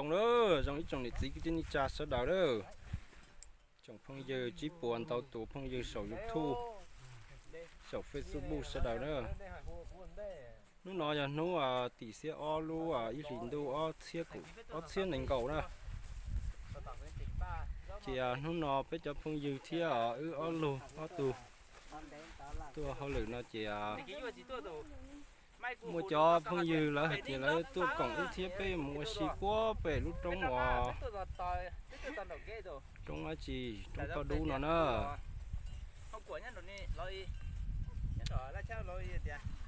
Zoo na, zoo ib tsoom niam txiv kwv tij neej tsa sawv daws na, tsoom phooj ywg tsib puas ntau tus phooj ywg saum YouTube, saum Facebook sawv daws na. Hnub no yog hnub tim xiab ob lub ib hlis ntuj ob txhiab nees nkaum na. Ces hnub no peb cov phooj ywg thiab wb ob lub ob tug tuaj hauj lwm no ces muaj cov phooj ywg lawv hais tias lawv tuaj koom wb thiab peb mus ua si puag pem lub roob uas, roob dab tsi, roob Paj Dub no na.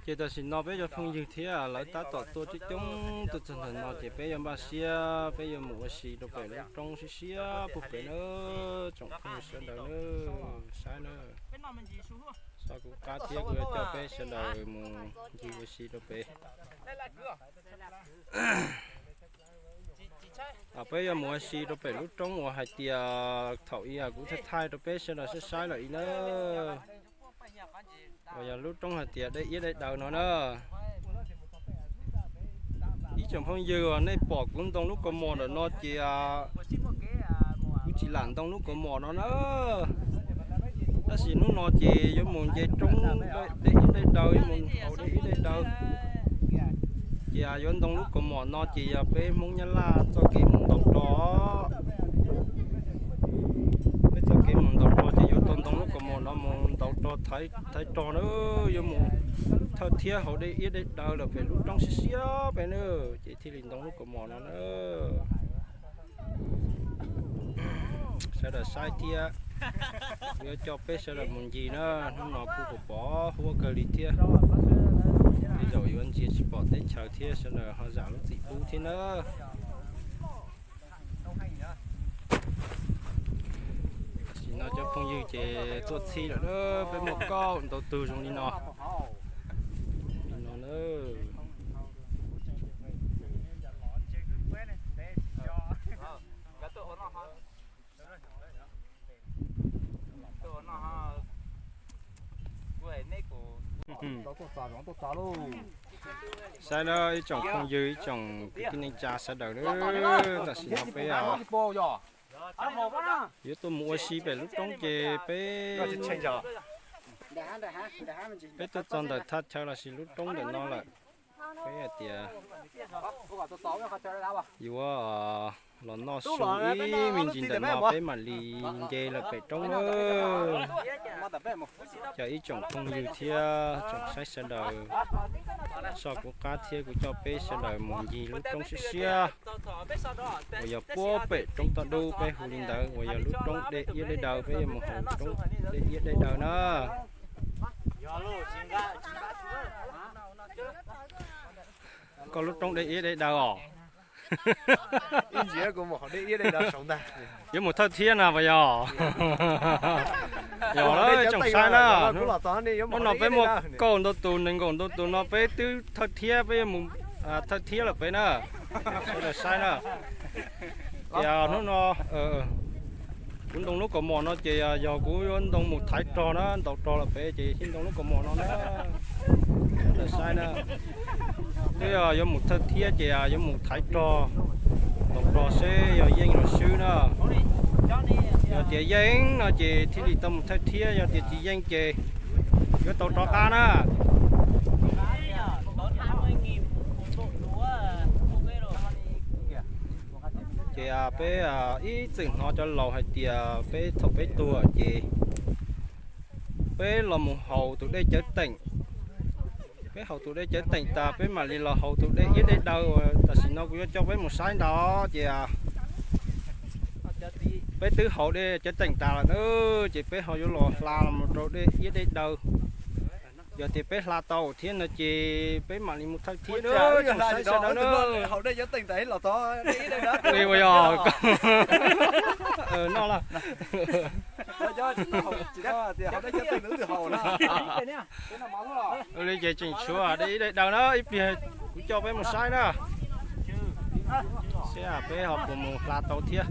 Ces tam sim no peb cov phooj ywg thiab lawv tab tom tuaj coob coob tuaj txog ntawm no ces peb yuav npaj siab peb yuav mus ua si rau pem lub roob siab siab puag pem na, tsoom phooj ywg sawv daws na, saib na. Saib kuv qab thiab kuv yuav coj peb sawv daws mus ncig ua si rau pem. Peb yuav mus ua si rau pem lub roob uas hais tias thaum ub kuv thaij thaij rau peb sawv daws saib saib lawm ib na, uas yog lub roob hais tias dej iab dej daw no na. Ib tsoom phooj ywg, nej pom kuv ntoo lub kaus mom ntawm no ces kuv tsis lam ntoo lub kaus mom no na. Tab sis hnub no ces yuav mus nce roob dej iab dej daw, yuav mus haus dej iab dej daw. Ces yuav ntoo lub kaus mom no ces yog peb Hmoob Nyab Laj txoj kev mus ntaus rog. Peb txoj kev mus ntaus rog ces yuav tau ntoo lub kaus mom no mus ntaus rog, thaiv rog na, yuav mus thawj thiab haus dej iab dej daw lawm pem lub roob siab siab pem na, ces thiaj li ntoo lub kaus mom no na. Sawv daws saib thiab, yuav coj peb sawv daws mus ncig na, hnub no kuj pom pom huab kawg li thiab. Tej zaum yuav ntsia tsis pom teb chaws thiab sawv daws ho zam lub txim pub thiab na. Tam sim no cov phooj ywg ces tuaj txhij lawm na, peb muaj kauj ntau tug zoo li no. Li no na. Saib na ib tsoom phooj ywg ib tsoom kwv tij neej tsa sawv daws, tam sim no peb yuav tuaj mus ua si pem lub roob ces peb, peb tuaj txog ntawm thaj chaw lossis lub roob ntawm no lawm. Peb hais tias yuav los noj su ib me ntsis ntawm no peb mam li nce lawm pem roob na. Cov ib tsoom phooj ywg thiab tsoom saib sawv daws, so kuv qab thiab kuv coj peb sawv daws mus ncig lub roob siab siab uas yog puag pem roob Toj Dub peb hu li ntawd uas yog lub roob dej iab dej daw, peb yuav mus haus roob dej iab dej daw na. Koj lub roob dej iab dej daw os. Ib ntsis kuv mus haus dej iab dej daw saud ntag. Yuav mus thawj thiab na puas yog? Yog lawm tsoom saib na. Hnub no peb muaj kaum ntau tus, nees nkaum ntau tus no peb twb thawj thiab, peb yuav mus thawj thiab lawm peb na. Sawv daws saib na. Ces hnub no kuv ntoo lub kaus mom no ces yog kuv yuav ntoo mus thaiv rog na, ntaus rog lawm pem ces thiaj ntoo lub kaus mom no na. Sawv daws saib na. Twb yog yuav mus thawj thiab ces yuav mus thaiv rog, ntaus rog seb yog yeej los swb na. Yog tias yeej no ces thiaj li tau mus thawj thiab, yog tias tsis yeej ces yuav tau rov qab na. Ces peb ib txwm hnov cov laus hais tias peb thaum peb tuag ces peb los mus haus tus dej cawv teem. Peb haus tus dej cawv teem tas peb mam li los haus tus dej iab dej daw uas tam sim no kuv yuav coj peb mus saib ntawd ces peb twb haus dej cawv teem tas lawm na, ces peb ho yuav los hla los rau dej iab dej daw. Yog tias peb hla tau thiab no ces peb mam li mus thawj thiab na. Tsoom saib sawv daws na. Ua yog no los. Ua li ces tseem tshuav dej iab dej daw na, ib pliag kuv coj peb mus saib na. Seb peb ho puas mus hla tau thiab.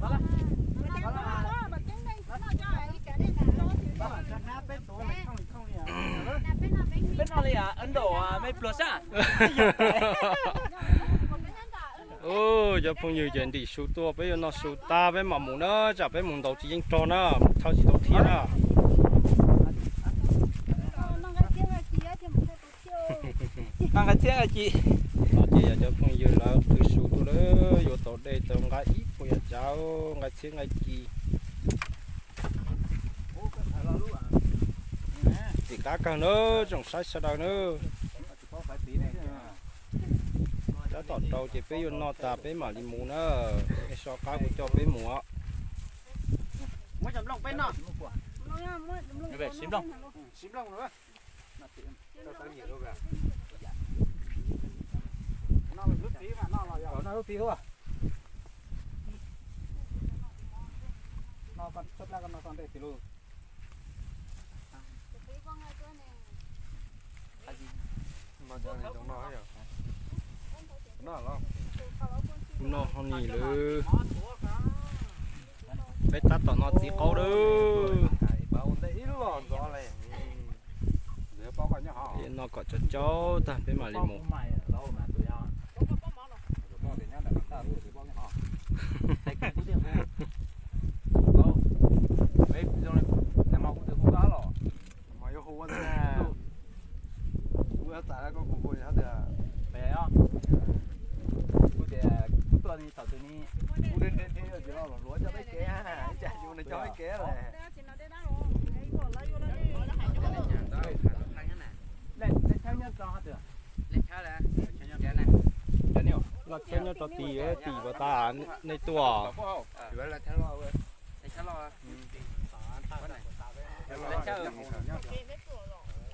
Cov phooj ywg, ces ntim su tuaj, peb yuav noj su tag peb mam mus na, tsam peb mus ntaus tsis yeej rog na, mus thawj tsis tau thiab na. Noj nqaij txhiab nqaij ci. No ces yog cov phooj ywg lawv qhwv su tuaj lawm, yuav tau dej tau nqaij ib puas yam tsav, nqaij txhiab nqaij ci. Tim qab kawg na, tsoom saib sawv daws na. Tab tom rau ces peb yuav noj tas peb mam li mus na. Nej so qab kuv coj peb mus. Kuv noj ho nim lawm. Peb tab tom noj txiv qaub lawm. Noj kom tsau tsau tag peb mam li mus.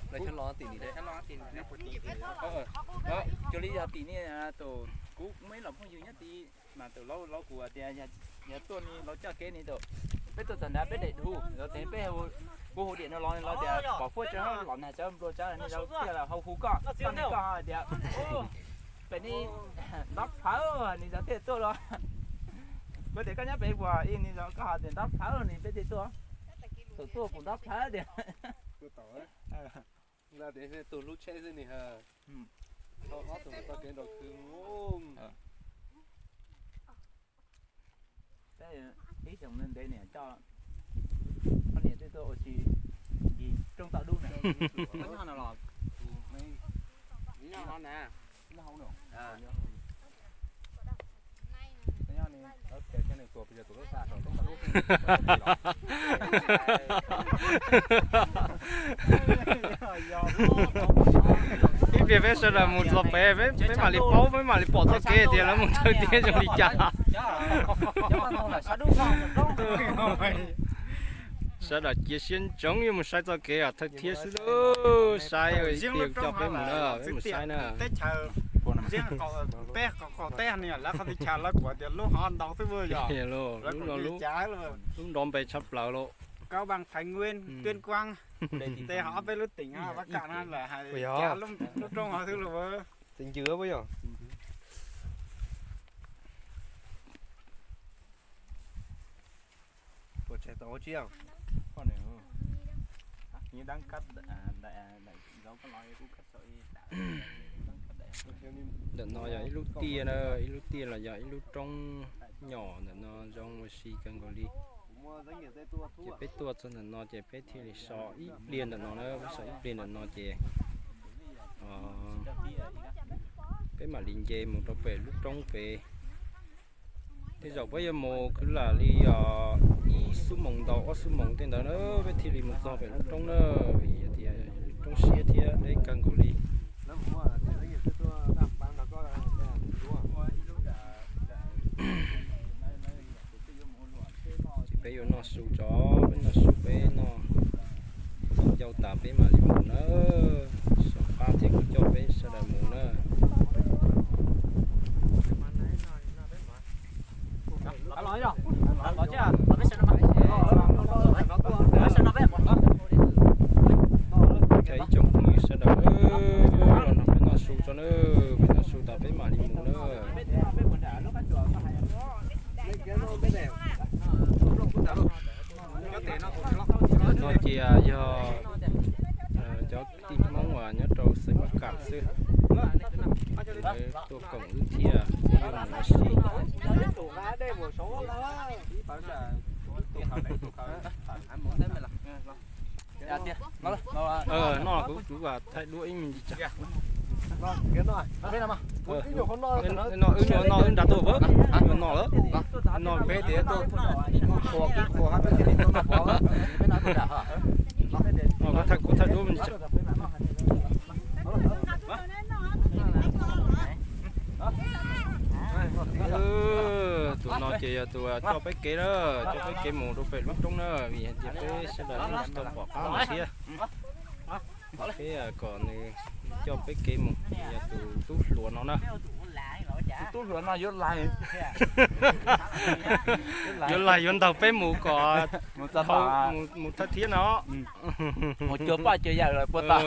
Laj chaw nyob rau tim, tim pas tas nej tuaj. Cuag li yog tim nej tus, kuv muaj ib los phooj ywg nyob tid mas tus laus kuv tias yog tuaj ni laus coj kev ni tus, peb tuaj txog nrad peb daim du los ces peb, kuv hu diam no los tias pom fuab tsa los nag tsawb nplua tsawb ni laus thiaj hau hu koj, koj ni koj hais tias pem ni ntab phawv ni cov thiaj tuaj los. Kuv tias koj nyob pem puas ib ni koj hais tias ntab phawv ni peb thiaj tuaj. Tus tuaj kuv ntab phawv tias. Tus lub tsheb xwb ni. Ob tug txoj kev nrau khw. Ib xyoo ntev niam coj poj niam twb tuaj ua si yig rooj toj dub na. Ib pliag peb sawv daws mus txog pem, peb mam li paub, peb mam li pom txoj kev tias lawv mus thawj tiag zoo li cas. Sawv daws cia siab ntsoov yuav mus saib txoj kev thawj tiag xwb. Saib ib pliag coj peb mus na, peb mus saib na. Peb qaum teb ni lawv qhov teb chaws lawv kuj tias lub hov ntau xwb yog lub no lub nrov npe tshaj plaws lauj. Cao Bằng, Thái Nguyên, Tuyên Quang. Tej hov peb lub teem Bắc Kạn no lawm hais lub roob hov xwb lauj. Txi ncw yog. Ntawm no yog ib lub tiaj na, ib lub tiaj los yog ib lub roob nyom ntawm no zoo ua si kawg nkaus li. Ces peb tuaj txog ntawm no ces peb thiaj li so ib pliag ntawm no na, peb so ib pliag ntawm no ces peb mam li nce mus rau pem lub roob pem. Tej zaum peb yuav mus kwv lam li ib xuab moos ntau ob xuab moos tej ntawd na peb thiaj li mus txog pem lub roob na, vim tias roob siab thiab deb kawg nkaus li. Ces peb yuav noj su tso, peb noj su peb noj txaus ncauj tas peb mam li mus na. Sov qab thiab kuv coj peb sawv daws mus na. Ces ib tsoom phooj ywg sawv daws, no peb noj su tso na, peb noj su tas peb mam li mus na. No ces yog cov tij Hmoob uas nyob rau xeev Mab Kam xwb, lawv tuaj koom wb thiaj. Noj kuv kuv thaij duab ib me ntsis tso. No wb nyuam noj wb nrad tuaj, wb nyuam noj lawm. Noj peb tias tuaj mus qhuas kib qhuas hab peb thiaj li tuaj noj pov. Kuv thaij duab me ntsis tso. Tus no ces yog tus coj peb kev na, coj peb kev mus rau pem lub roob na, vim hais tias peb sawv daws tsis tau pom qab mus thiab. Peb kom nws coj peb kev mus, yog tus tub hluas no na. Tus tub hluas no yuav laig, yuav laig yuav ntaug peb mus kom mus thawj thiab no. Mus cuag poj cuag yawm lawm puas tau.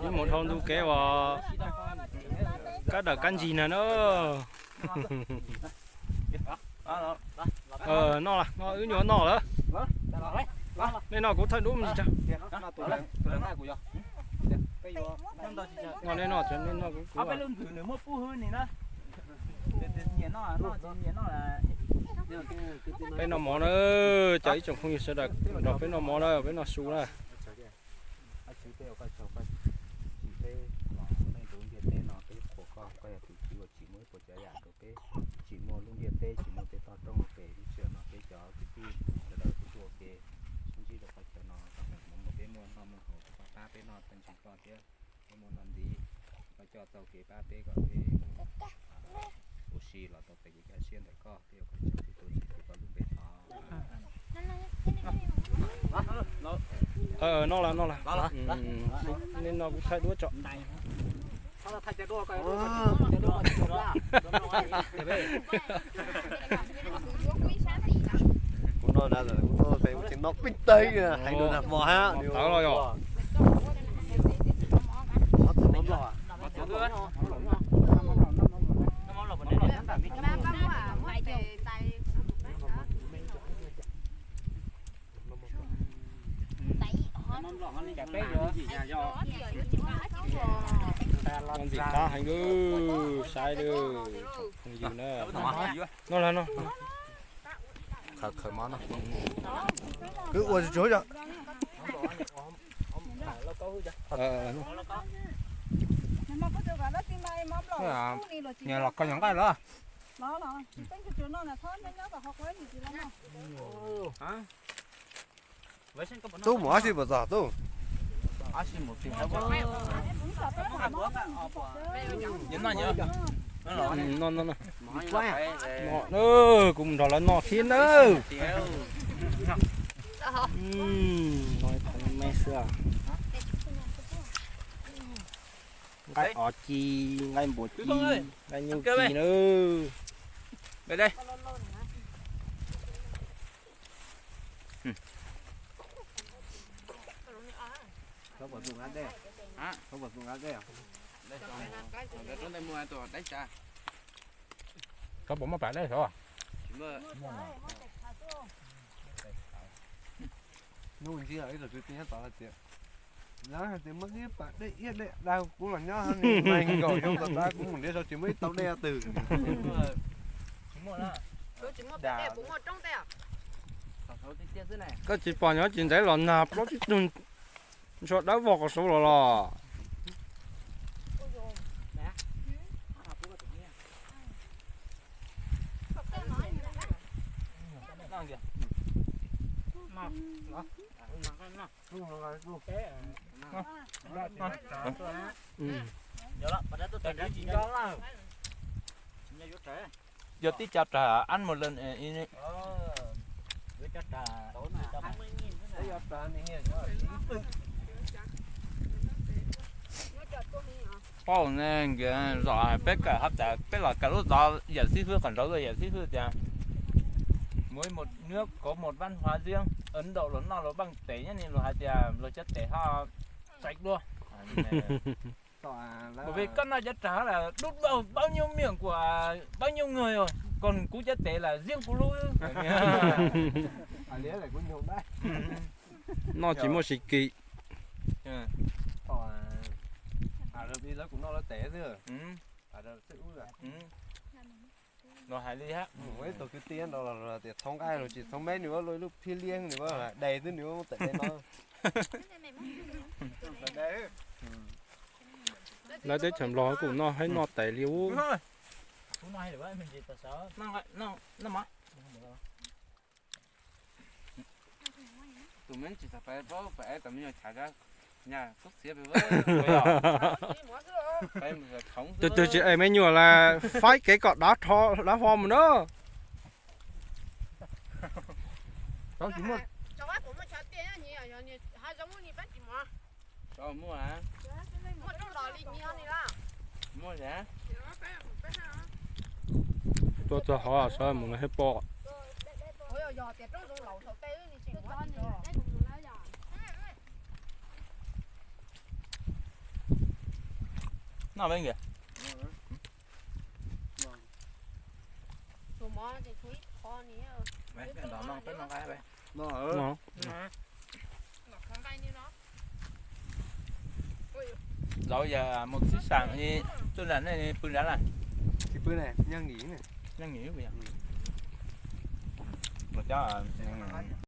Yuav mus dhau ntu kev uas kab dawm kab ntsig na no. Noj, wb nyuam noj lawm. Nej noj kuv thaij duab me ntsis tso. Noj nej noj, nej noj kuv kuv. Peb noj mov na, cov ib tsoom phooj ywg sawv daws nrog peb noj mov na, peb noj su na. Tsis muaj lub ntiaj teb, tsis muaj tej toj roob pem lub sij hawm no peb cov kwv tij sawv daws kuj tuaj ua ke sib ntsib rau qhov chaw no, tau mus peb muaj noj muaj haus, koj pab peb noj tag ntsig koj thiab, peb muaj noj ntxiv, koj coj taug kev pab peb kom peb ua si los tau pem kev kaj siab ntawm koj, peb yuav kom tsis tu tsis tu koj lub npe thov. Noj las noj las, nej noj kuv thaij duab tso. Kuv noj, kuv noj peb teg hais rau nag hmo hab tawv los yog. Ntxim qab heev, saib, phooj ywg na. Noj las noj. Kwv ua tsuav yom. Nyias los koj yog nqaij los. Tub mus dab tsi puas txog tub? Kuv mus nrog lawv noj thiab nawb. Me xwb. Nqaij os ci, nqaij npua ci, nqaij nyuj ci nawb. Koj puas muaj pas dej saud? Hnub ntsis ib tug kwv tij nyob tod hais tias, lawv hais tias muaj ib pas dej iab dej dav, kuv los nyob nees nkaum xyoo tom qab kub mus nrhiav tsis muaj ib tau dej twg. Koj tsis pom nyob tsis ntev los nag plaub tsib tug ntsuag dawb vog qhov saud los los. Yog tib co rag ab mus leej. Pab ne, zom peb kawm hab tas peb los kawm lub zov yawm xib fwb qhov nraud, yawm xib fwb tias muaj ib mus nws kov mus vaj hua ziab Ấn Độ los noj los npaj tes nyob ni, luag hais tias luag cov tes ho txais dua. Bởi vì koj noj cov rag là đút vào bao nhiêu miệng của bao nhiêu người rồi, còn kuv cov tes là riêng kuv lub. Noj tsis muaj si kis. Lawv kuv noj lawv tes xwb. Los hais li hab. Ib tug kwv tij nrog los tias txhoov nqaij los tsis txhoov meb, nws ua luaj ib lub phiab liab, nws ua dais xwb, nws ua muab tawm dais no. Lawv teb chaws Nplog kuj noj haib noj tais li ub. Tus me tsis xav pais paub pais tom me nyuam chav, nyaj kub txiav pes. Tus twg tsis ev me nyuam las faib kev kom dav, dav hlo mus na. Tuaj txog hov sawv mus no thiaj pom. Noj peb nkiag. Zaum yog mus txhib sam, tuaj nram nej pw nrad lawm? Tsis pw ne, nyob nim. Nyob nim. Cov